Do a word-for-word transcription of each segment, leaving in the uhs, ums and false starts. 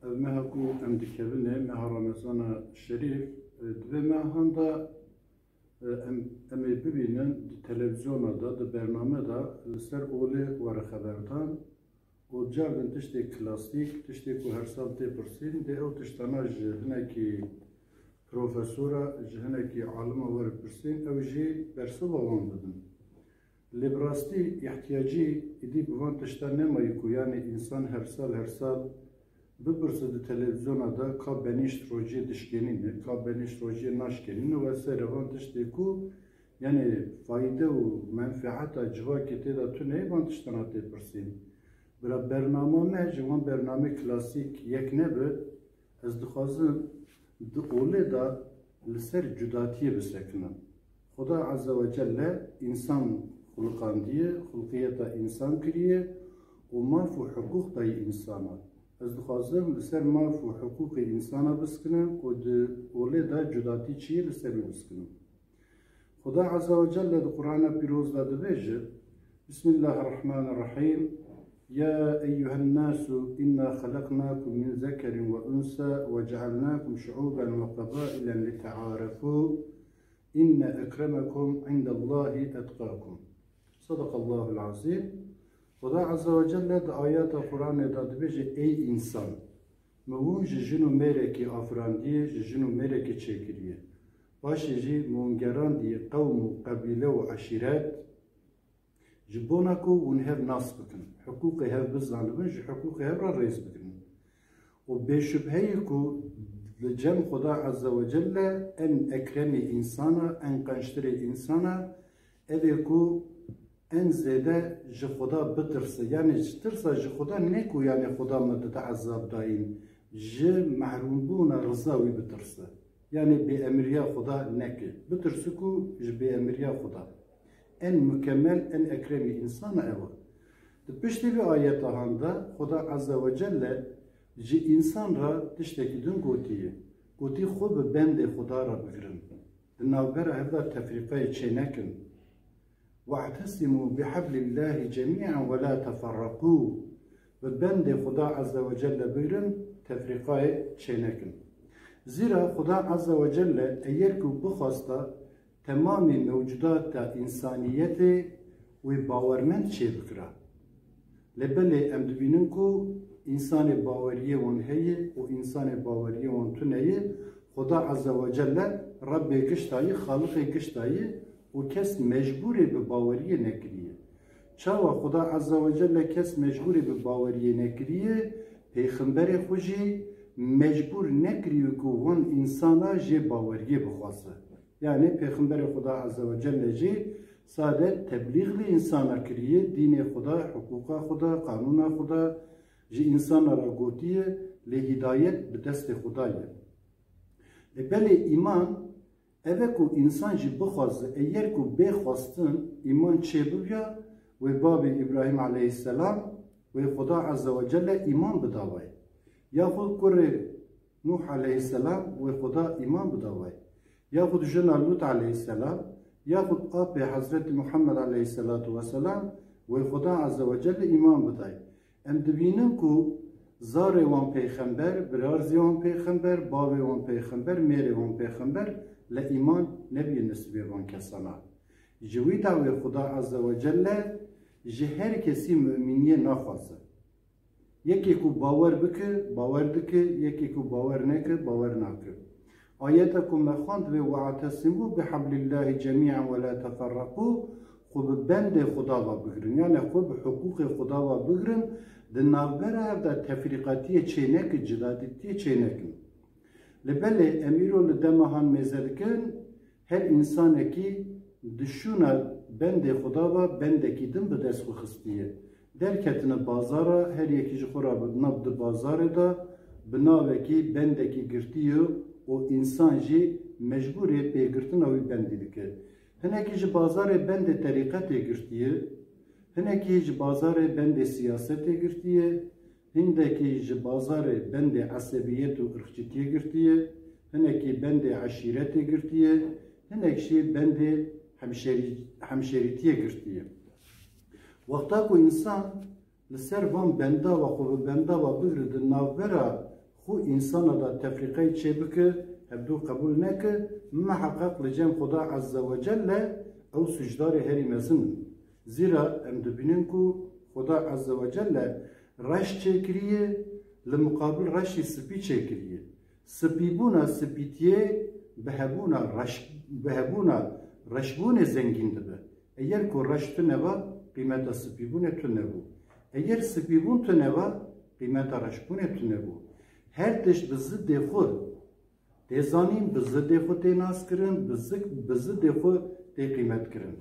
Ev meha ku em dikevin e, meha Remezana Şerîf, e, di vê mehan de, e, em, em ê bibînin di televîzyona de, di bername de li ser olê were xeberdan û cardin tiştê klasîk, tiştê ku her sal tê pirsîn, dê ew tiştana ji hinekî profesora, ji hinekî alima were pirsîn, ew jî bersiva wan bidin. Lê bi rastî îhtiyacî êdî bi van tiştan nemayî ku, yanî, însan her sal, her sal bipirse di televîzyona de ka benîşt rojiyê dişkênîne, ka benîşt rojiyê naşkênîne, we serê van tiştê ku, yanî, fayde û menfeeta civakê tê de tune ye, van tiştana tê pirsîn. Bira bernama me ji wan bernamê klasîk yek nebe, ez dixwazim di olê de li ser cudatiyê bisekinim. Xuda Azze ve Celle însan xuliqandiye, xulqiyeta însan kiriye û maf û hiqûq dayî însana. Ez dixwazim li ser maf û hiqûqê însana biskinim û di olê de cudatî çi ye li ser wî biskinim. Xuda Azze ve Celle di Qur'ana Pîroz de dibêje, Bismillahirrahmanirrahim. Ya eyyuhen nasu inna halaknakum min zekerin ve unsa ve cealnakum şuuben ve qabaile litearefu. İnne ekremekum indallahi etqakum. Sadakallahul azîm. Xuda Azze ve Celle di ayeta Qur'anê de dibêje, ey însan, min hûn ji jin û mêrekî afirandiye, ji jin û mêrekî çêkiriye. Paşê jî min hûn gerandiye qewm û qebîle û eşîret, ji bona ku hûn hev nas bikin, hiqûqê hev bizanibin, ji hiqûqê hev re rêz bigirin. Û bêşubheyî ku li cem Xuda Azze ve Celle en ekremî însana, en qençtirê însana, ev ê ku en zêde ji Xuda bitirse. Yanî ji tirsa ji Xuda, ne ku, yanî, Xuda min dide ezab dayîn, ji mehrûmbûna riza wî bitirse. Yanî bêemiriya Xuda neke. Bitirse ku ji bêemiriya Xuda. En mukemel, en ekremî însana ew e. Di piştî vê ayeta han de Xuda Azze ve Celle ji însan re tiştekî din gotiye. Gotî, xwe bi bendê Xuda re bigirin. Di navbera hev de tefrîqeyê çênekin. "Ve'tesimu bihablillahi cemî'en ve la teferreqû." Bi bendê Xuda Azze ve Celle bigirin, tefrîqayê çênekin. Zira Xuda Azze ve Celle eger ku bixwasta temamê mewcudata însaniyetê wê bawermend çêbikira. Lê belê em dibînin ku însanê baweriyê wan heye û însanê baweriyê wan tune ye. Xuda Azze ve Celle Rebbê gişta ye, Xaliqê gişta ye û kes mecbûrê bi baweriyê nekiriye. Çawa Xuda Azze ve Celle kes mecbûrê bi baweriyê nekiriye, pêxemberê xwe jî mecbûr nekiriye ku wan însana jê baweriyê bixwaze. Yanî pêxemberê Xuda Azze ve Celle jî sade teblîx li însana kiriye, dînê Xuda, hiqûqa Xuda, qanûna Xuda ji însana re gotiye, lê hîdayet bi destê Xuda ye. Lê belê îman, ev e ku însan jî bixwaze, eger ku bê xwestin îman çêbibiya, wê babê Îbrahîm aleyhisselam, wê Xuda Azze ve Celle îman bida wê. Yaxud kurê Nuh aleyhisselam, wê Xuda îman bida wê. Yaxud jina Lut aleyhisselam, yaxud apê Hezretî Muhammed aleyhisselatu vesselam, wê Xuda Azze ve Celle îman biday. Em dibînin ku zarê wan pêxember, birarzê wan pêxember, bavê wan pêxember, mêrê wan pêxember, le îman nebiye nisibê van kesana. Ji wî dawê Xuda Azze ve Celle ji her kesî mu'miniyê naxwaze. Yekê ku bawer bike, bawer dike, yekê ku bawer neke, bawer nake. Ayeta ku me xwend vê, "Ve'tesimu bihablillahi cemî'en ve la teferreqû", xwe bi bendê Xuda ve bigirin. Yanî xwe bi hiqûqê Xuda ve bigirin, di navbera hev de tefrîqatiyê çênekin, cidadîtiyê çênekin. Lê belê em îro li dema han mêze dikin, her însanekî di şûna bendê Xuda ve bendekî din bi dest xwe xistiye. Derketine bazara, her yekî ji xwe re bi nav di bazarê de, bi navekî bendekî girtiye û însan jî mecbûrê pêgirtina wî bendî dike. Hinekî ji bazarê bendê terîqetê girtiye, hinekî ji bazarê bendê siyasetê girtiye, hindekî ji bazarê bendê esebiyet û irqçîtiyê girtiye, hinekî bendê eşîretê girtiye, hinek jî bendê hemşerî-, hemşerîtiyê girtiye. Wexta ku însan li ser van benda ve xwe bi benda ve bigire, di navbera Ku însana da tefrîqeyê çêbike, hevdû qebûl neke, miheqeq li cem Xuda Azze ve Celle ew sûcdarê herî mezin in. Zira em dibînin ku Xuda Azze ve Celle reş çêkiriye, li muqabil reşî spî çêkiriye. Spîbûna spîtiyê bi hebûna reş, bi hebûna reşbûnê zengîn dibe. Eger ku reş tune ba, qîmeta spîbûnê tune bû. Eger spîbûn tune ba, qîmeta reşbûnê tune bû. Her tişt bi zidê xwe tê zanîn, bi zidê xwe tê naskirin, bi zik-, bi zidê xwe tê qîmetkirin.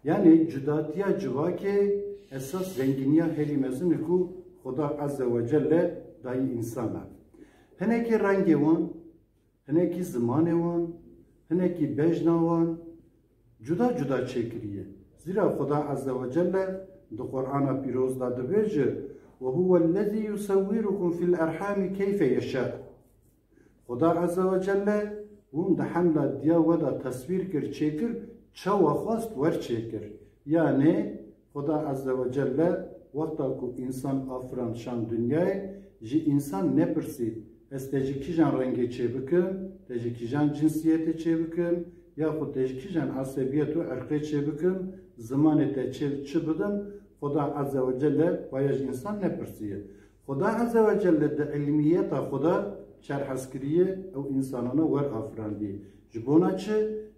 Yanî cudatiya civakê esas zengîniya herî mezin e ku Xuda Azze ve Celle dayî însana. Hinekî rengê wan, hinekî zimanê wan, hinekî bejna wan cuda cuda çêkiriye. Zira Xuda Azze ve Celle di Qur'ana Pîroz de dibêje, "Ve huwellezî yusewwirukum fil erhami keyfe yeşâ." Xuda Azze ve Celle hûn di hemla diya we de teswîr kir, çêkir, çawa xwest wer çêkir. Yanê Xuda Azze ve Celle wexta ku însan afiran şan dinyayê, ji însan nepirsî, ez te ji kîjan rengê çêbikim, te ji kîjan cinsiyetê çêbikim, yaxud te ji kîjan esebiyet û irqê çêbikim, zimanê te çê çi bidim, Xuda Azze ve Celle vaya ji însan nepirsiye. Xuda Azze ve Celle di ilmiyeta xwe de çerhez kiriye, ew însanana wer afirandiye. Ji bona çi?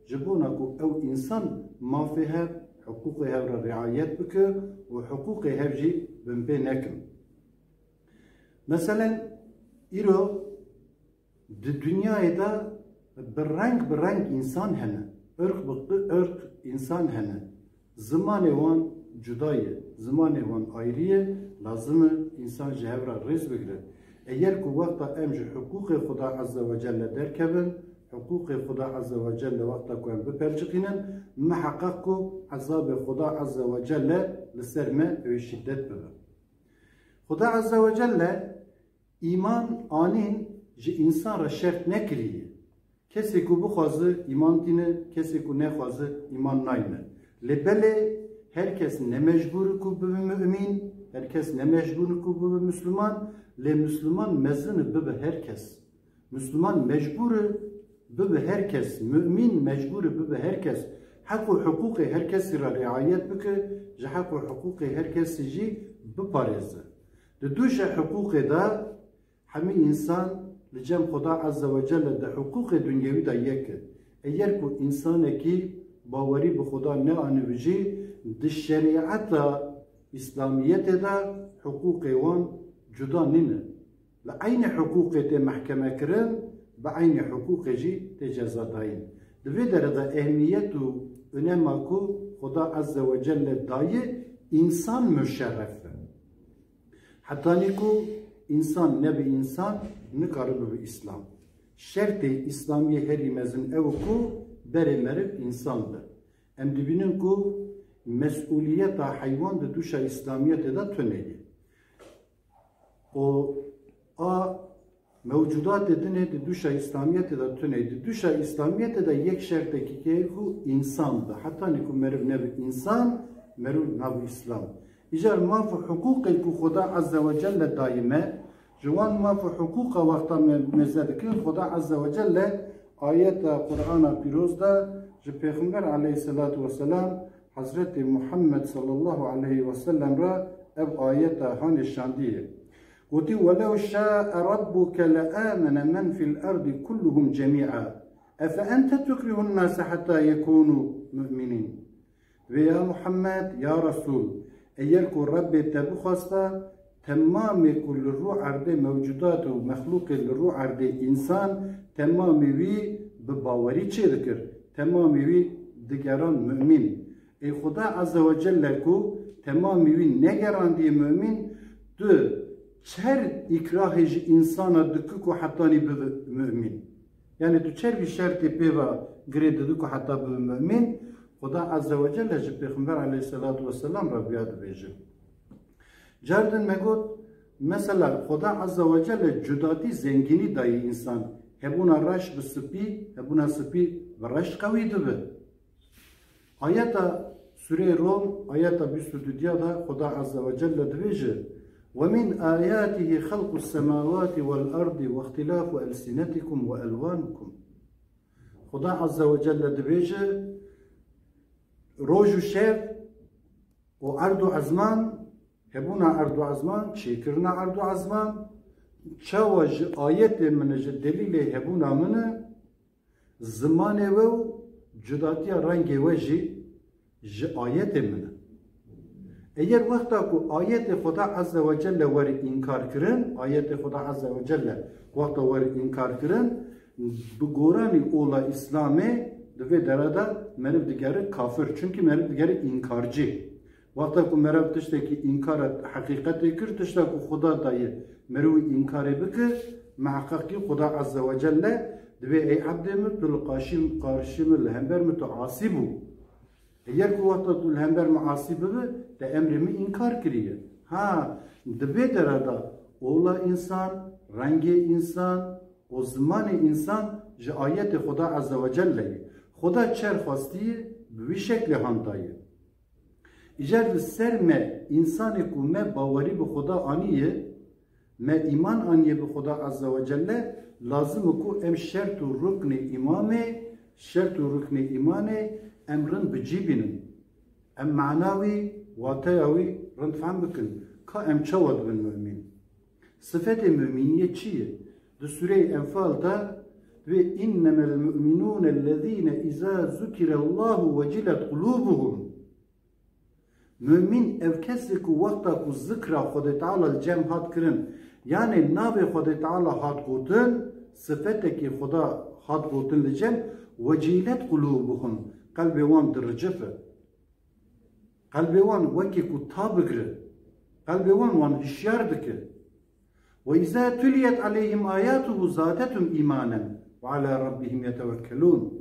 Ji bona ku ew însan mafê hev, hiqûqê hev re riayet bike û hiqûqê hev jî binpê nekin. Meselen, îro di dinyayê de bi reng bi reng însan hene, irq bi qi-, irq însan hene. Zimanê wan cuda ye, zimanê wan ayrî ye, lazim e însan ji hev re rêz bigire. Eger ku wexta em ji hiqûqê Xuda Azze ve Celle derkevin, hiqûqê Xuda Azze ve Celle wexta ku em biperciqînin, miheqeq ku ezabê Xuda Azze ve Celle li ser me wê şîdet bibe. Xuda Azze ve Celle îman anîn ji însan re şert nekiriye. Kesê ku bixwaze îman tîne, kesê ku nexwaze îman nayne. Lê belê her kes ne mecbûr e ku bibe mumîn, her kes ne mecbûr e ku bibe misliman, lê misliman mezin e bibe her kes. Misliman mecbûr e bibe her kes, mumîn mecbûr e bibe her kes. Heq û hiqûqê her kesî re riayet bike, ji heq û hiqûqê her kesî jî biparêze. Di dûşa hiqûqê de hemî însan li cem Xuda Azze ve Celle di hiqûqê dunyewî de yek e. Eger ku însanekî bawerî bi Xuda neanîbû jî, di şerîeta Îslamiyetê de hiqûqê wan cuda nîne. Li eynî hiqûqê tê mehkeme kirin, bi eynî hiqûqê jî tê ceza dayîn. Di vê dere de ehmiyet û unema ku Xuda Azze ve Celle daye însan muşerref e. Hetanî ku însan nebe însan, nikare bibe Îslam. Şertê Îslamiyê herî mezin ew ku berê meriv însan be. Em dibînin ku mesûliyeta heywan di dûşa Îslamiyetê de tune ye. Û a mewcudatê dinê di dûşa Îslamiyetê de tune ye. Di dûşa Îslamiyetê de yek şertekî heye ku însan be. Hetanî ku meriv nebe însan, meriv nabe Îslam. Îcar maf û hiqûqê ku Xuda Azze ve Celle daye me, ji wan maf û hiqûqa wexta me mêze dikin, Xuda Azze ve Celle ayeta Qur'ana Pîroz de ji Pêxember aleyhisselatu vesselam, Hezretê Muhammed sallallahu aleyhi ve sellem re ev ayeta hanê şandiye. Gotî, "Welew şa'e rabbuke le amene men fil ardi kulluhum cemi'a. Efe ente tukrihun nase hatta yekunu mu'minin." Vê ya Muhammed, ya Resul, eger ku Rebbê te bixwesta, temamê ku li rû erdê mewcudat û mexlûqê li rû erdê însan, temamê wî bi bawerî çêdikir, temamê wî digeran mumîn. Ê Xuda Azze ve Celle ku temamê wî negerandiye mumîn, tu çer îkrahê ji însana dike ku hetanî bibe mumîn? Yanî tu çer vî şertê pê ve girê dide ku heta bibe mumîn? Xuda Azze ve Celle ji Pêxember aleyhisselatu vesselam re viya dibêje. Car din me got, mesela Xuda Azze ve Celle cudatî zengînî dayî însan. Hebûna reş bi spî, hebûna spî bi reş qewî dibe. Ayeta Sûreyê Rom, ayeta bîst û dudiya de Xuda Azze ve Celle dibêje, ومن آياته خلق السماوات والأرض واختلاف ألسنتكم وألوانكم. Xuda Azze ve Celle dibêje, roj û şev û erd û ezman, hebûna erd û ezman, çêkirina erd û ezman, çawa ji ayetê min e, ji delîlê hebûna min e, zimanê we û cudatiya rengê we jî ji ayetê min e. Eger wexta ku ayetê Xuda Azze ve Celle were înkar kirin, ayetê Xuda Azze ve Celle wexta were înkar kirin, bi goranî ola Îslamê di vê dere de meriv digere kafir. Çunkî meriv digere înkarcî. Wexta ku meriv tiştekî înkara heqîqetê kir, tişta ku Xuda daye meriv wî înkarê bike, miheqeqî Xuda Azze ve Celle dibê ey ebdê min, tu li qarşî, qarşî min, li hember min tu asî bû. Eger ku wexta tu li hember min asî bibe, te emrê min înkar kiriye. Ha, di vê dere de ola însan, rengê însan û zimanê însan ji ayetê Xuda Azze ve Celle ye. Xuda çer xwestiye, bi vî şeklê handaye. Îcar li ser me, însanê ku me bawerî bi Xuda aniye, me îman aniye bi Xuda Azze ve Celle, lazim e ku em şert û ruknê îmamê, şert û ruknê îmanê em rind bi cî bînin. Em mana wî, wateya wî rind fehm bikin. Ka em çawa dibin mumîn? Sifetê mumîniyê çi ye? Di Sûreyê Enfal de dibê, "Innemel mu'minûne ellezîne izâ zukirellâhu vecilet qulûbuhum." Mumîn ev kes e ku wexta ku zikra Xwedê Teala li cem hat kirin, yanê navê Xwedê Teala hat gotin, sifetekî Xuda hat gotin li cem, "Vecîlet qulûbuhum", qelbê wan diricife. Qelbê wan wekî ku ta bigire. Qelbê wan wan hişyar dike. "Ve izâ tuliyet aleyhim âyâtuhu zâdethum îmânen ve alâ rabbihim yetewekkelûn."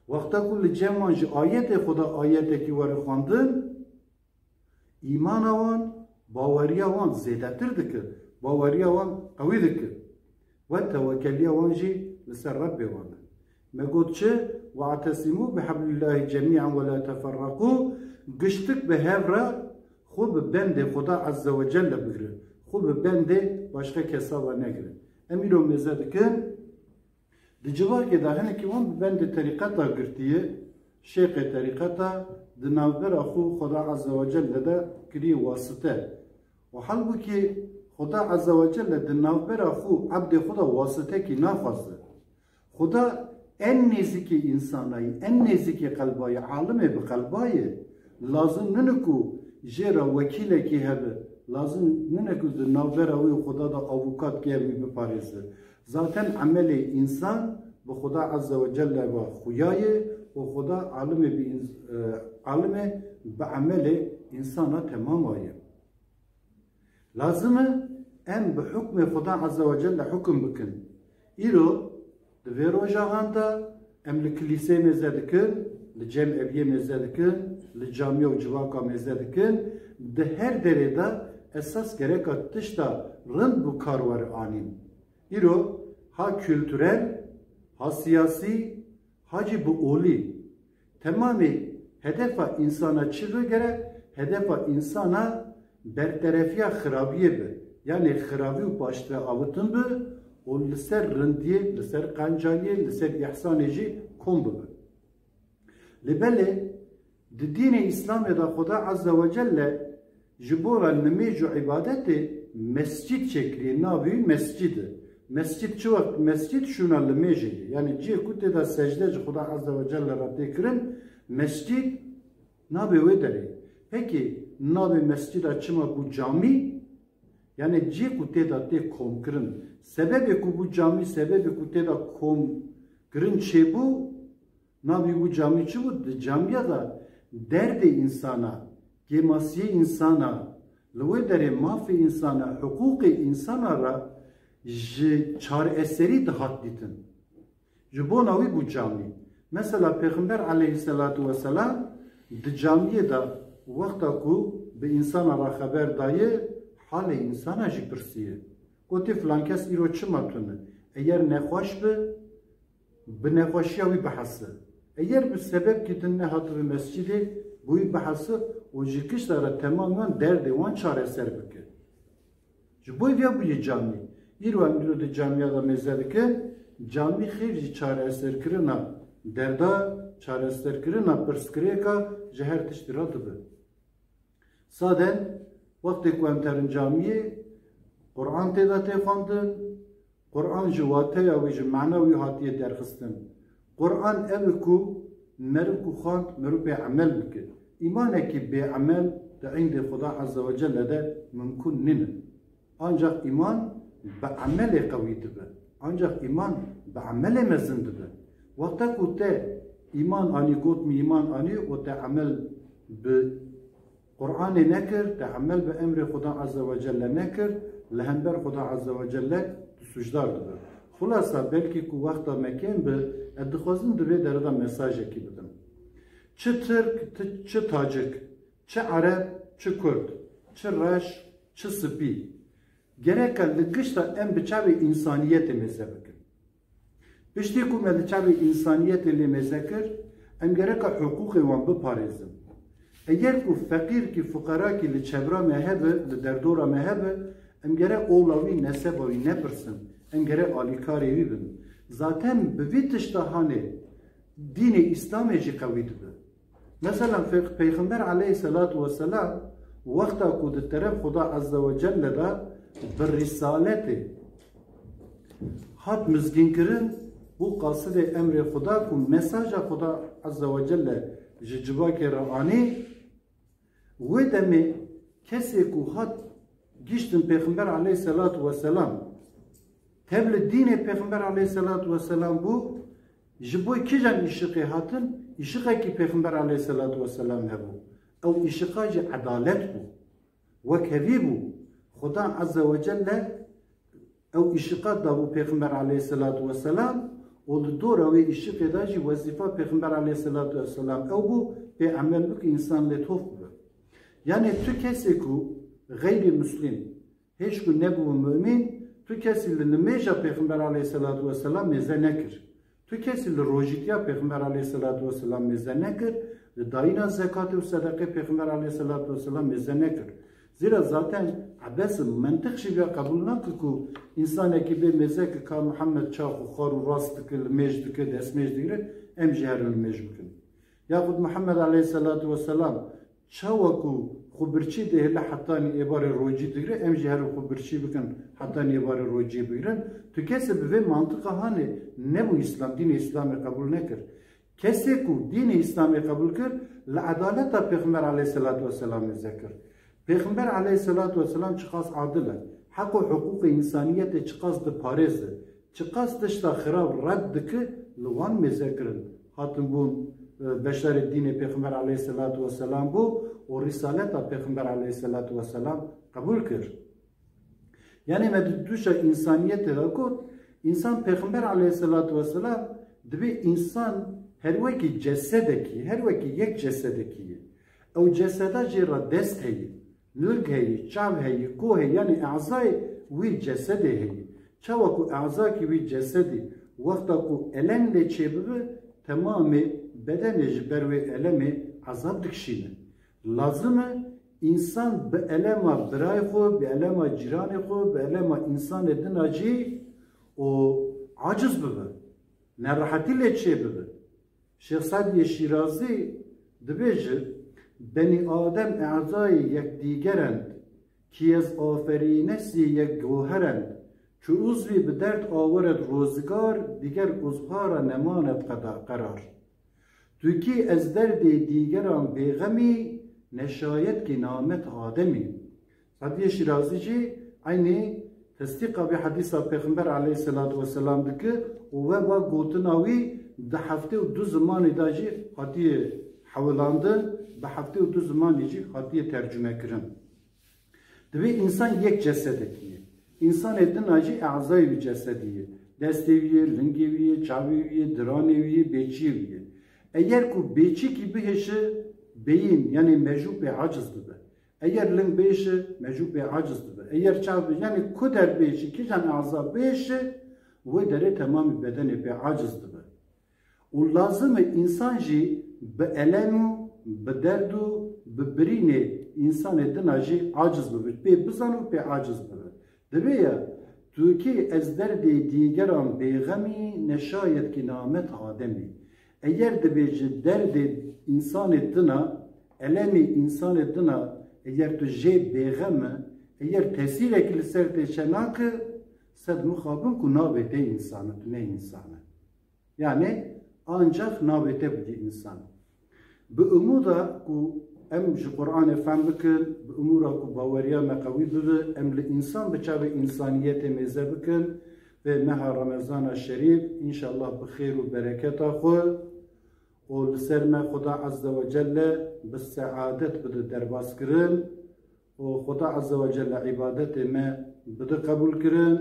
Wexta ku li cem wan ji ayetê Xuda ayetekî were xwendin, îmana wan, baweriya wan zêdetir dike, baweriya wan qewî dike. We tewekeliya wan jî li ser Rebbê wan e. Me got çi? "We'tesimû biheblillahî cemî'en ve la teferreqû", giştik bi hev re xwe bi bendê Xuda Azze ve Celle bigire. Xwe bi bendê başqa kesa ve negire. Em îro mêze dikin, di civakê de hinekî wan bi bendê terîqeta girtiye, şêxê terîqeta di navbera xwe Xuda Azze ve Celle de kiriye wasite. Û halbûkî Xuda Azze ve Celle di navbera xwe û ebdê xwe de wasitekî naxwaze. Xuda en nêzîkî însanayî, en nêzîkî qelbayî, alimê bi qelbayê, lazim nine ku jê re wekîlekî hebe, lazim nine ku di navbera wî û Xuda de avûkat gere wî biparêze. Zaten emelê însan bi Xuda Azze ve Celle ve xuya ye û Xuda alimê bi îns-, e, alimê bi emelê însana temama ye. Lazim e em bi hukmê Xuda Azze ve Celle hukum bikin. Îro di vê rojahan de em li kilîsê mêze dikin, li cem eviyê mêze dikin, li camiya û civaka mêze dikin. Di her derê de esas gereka tişta rind bi kar were anîn. Îro ha kulturel, ha siyasî, ha jî bi olî. Temamê hedefa însana çi be gere? Hedefa însana berterefiya xirabiyê be. Yanê xirabî û paştve avitin be û li ser rindiyê, li ser qencayiyê, li ser îhsanê jî kom bibe. Lê belê di dînê Îslamê de Xuda Azze ve Celle ji bo re nimêj û îbadetê mescîd çêkiriye, navê wî mescîd e. Mescîd çi wext? Mescîd şûna limêjê ye. Yanî cihê ku tê de secde ji Xuda Azze ve Celle re tê kirin, mescîd navê wê derê. Pekî navê mescîda çima bû camî? Yanî cihê ku tê de tê komkirin. Sebebê ku bû camî, sebebê ku tê de komkirin çêbû, navê wî camî çi bû? Di camiya de derdê însana, kêmasiyê însana, li wê derê mafê însana, hiqûqê însana re ji çareserî dihat dîtin. Ji bona wî bû camî. Mesela Pêxember aleyhisselatu vesselam di camiyê de wexta ku bi însana re xeber daye, halê însana jî pirsiye. Gotê, filan kes îro çima tune? Eger nexweş bi, bi nexweşiya wî bihese. Eger bi sebebkî din nehatibe mescîdê, bi wî bihese û ji gişta re temam wan derdê wan çareser bike. Ji bo vê bûye camî. Îro em îro di camiya de mêze dikin, camî xêr jî çareserkirina derda, çareserkirina pirsgirêka ji her tiştî re dibe. Saden, wextê ku em terin camiyê, Quran tê de tê xwendin, Quran ji wateya wî, ji mana wî hatiye derxistin. Quran ev e ku meriv ku xwend, meriv pê emel bike. Îmanekî bê emel di îndê Xuda Azze ve Celle de mimkun nîne. Ancak îman bi emelê qewî dibe. Ancak îman bi emelê mezin dibe. Wexta ku te îman anî, got min îman anî, û te emel bi Qur'anê nekir, te emel bi emrê Xuda Azze ve Celle nekir, li hember Xuda Azze ve Celle tu sûcdar dibe. Xulasa, belkî ku wexta me kêm bi, ez dixwazim di vê derê de mesajekî bidim. Çi Tirk, ti-, çi Tacik, çi Ereb, çi Kurd, çi reş, çi spî. Gereka li gişta em bi çavê însaniyetê mêze bikin. Piştî ku me li çavê însaniyetê lê mêze kir, em gereka hiqûqê wan biparêzin. Eger ku feqîrkî, fuqerakî li çevra me hebe, li derdora me hebe, em gere ola wî, neseba wî nepirsin. Em gere alîkarê wî bin. Zaten bi vî tişta hanê dînê Îslamê jî qewî dibe. Mesela, Fe-, Peyxember aleyhisselatu vesselam wexta ku di teref Xuda Azze ve Celle de bi risaletê hat mizgînkirin, bû qasidê emrê Xuda ku mesaja Xuda Azze ve Celle ji civakê re anî, wê demê kesê ku hat giştin Pêxember aleyhisselatu vesselam, tev li dînê Pêxember aleyhisselatu vesselam bû, ji bo kîjan îşiqê hatin? Îşiqekî Pêxember aleyhisselatu vesselam hebû. Ew îşiqa jî edalet bû. Wek hevî bû. Xuda Azze ve Celle ew îşiqa dabû Pêxember aleyhisselatu vesselam û li dora wê îşiqê de jî wezîfa Pêxember aleyhisselatu vesselam ew bû, pê emel bike, însan lê tof bibe. Yanî tu kesê ku xeyrî muslim, hêj ku nebû mumîn, tu kesî li nimêja Pêxember aleyhisselatu vesselam mêze nekir. Tu kesî li rojîtiya Pêxember aleyhisselatu vesselam mêze nekir, li dayîna zekatê û sedeqê Pêxember aleyhisselatu vesselam mêze nekir. Zira zaten ebes e, mentiq jî vê qebûl nake ku însanekî bê mêze ke ka Muhammed çax û xar û rast dike, limêj dike, destmêj digire, em jî herin limêj bikin. Yaxud Muhammed aleyhisselatu vesselam çawa ku xwe birçî dihêle hetanî êvarê rocî digire, em jî herin xwe birçî bikin hetanî êvarê rocî bigirin. Tu kesê bi vê mantiqa hanê nebû Îslam, dînê Îslamê qebûl nekir. Kesê ku dînê Îslamê qebûl kir, li edaleta Pêxember aleyhisselatu vesselam mêze kir. Pêxember aleyhisselatu vesselam çiqas adil e. Heq û hiqûqê însaniyetê çiqas diparêze. Çiqas tişta xirab red dike, li wan mêze kirin. Hatin bûn, e, beşdarê dînê Pêxember aleyhisselatu vesselam bû û risaleta Pêxember aleyhisselatu vesselam qebûl kir. Yanî me di duşa însaniyetê de got, însan Pêxember aleyhisselatu vesselam dibê însan her wekî cesedekî, her wekî yek cesedekî ye. Ew ceseda jê re dest heye, ling heye, çav heye, ko heye, yanî ezayê wî cesedê heye. Çawa ku ezakî wî cesedî wexta ku elem lê çêbibe, temamê bedenê ji ber wê elemê ezab dikişîne. Lazim e însan bi elema birayê xwe, bi elema cîranê xwe, bi elema însanê din a jî û aciz bibe. Nerehetî lê çêbibe. Şêx Sediyê Şîrazî dibêje, Benî Adem ezayê yekdîgerend, ki ez aferînesî yek goherend, çi uzvî bi derd awiret rozigar, diger uzva ra nemanet qeda-, qerar. Tu ki ez derdê dîgeran bêxemî, neşayet ki namet Ademî. Sediyê Şîrazî jî eynî tesdîqa vê hedîsa Pêxember aleyhisselatu vesselam dike û we va gotina wî di heftê û du zimanê de jî hatiye hewilandin, bi heftê û du zimanê jî hatiye tercume kirin. Divê însan yek cesedekî ye. Însanê din a jî ezayê wî cesedî ye. Destê wî ye, lingê wî ye, çavê wî ye, diranê wî ye, bêçiyê wî ye. Eger ku bêçikî bihêşe beyîn, yanî mejû pê aciz dibe. Eger ling bihêşe, mejû pê aciz dibe. Eger çav bi-, yanî ku der bihêşe, kîjan eza bihêşe, wê derê temamî bedenê pê aciz dibe. Û lazim e însan jî bi elem û bi derd û bi birînê însanê din a jî aciz bibe. Pê bizane û pê aciz bibe. Divê ya, tu kî ez derdê dîgeran bêxemî, neşayet kî namet Ademî. Eger dibêji derdê însanê dina, elemê însanê dina, eger tu jê bêxem e, eger tesîrekî li ser tê çenake, sed mixabin ku nabê tê însan e, tu ne însan e. Yani, ancak nabê te bidî însan. Bi umûda ku em ji Qur'anê fehm bikin, bi umûra ku baweriya me qewî bibe, em li însan bi çavê însaniyetê mêze bikin, vê meha Remezana Şerîf, înşallah bi xêr û bereketa xwe û li ser me Xuda Azze ve Celle bi seadet bide derbas kirin û Xuda Azze ve Celle îbadetê me bide qebûl kirin,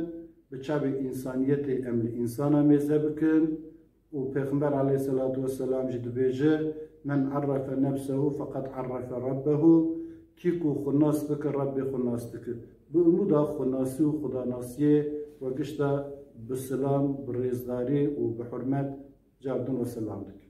bi çavê însaniyetê em li însana mêze bikin û Pêxember aleyhisselatu vesselam jî dibêje, "Men arrefe nefsehu feqad arrefe rabbehu." Kî ku xwe nas bike, Rabbê xwe nas dike. Bi umûda xwenasî û xudanasiyê we gişta bi silam, bi rêzdarî û bi hurmet cardin ve selam dikim.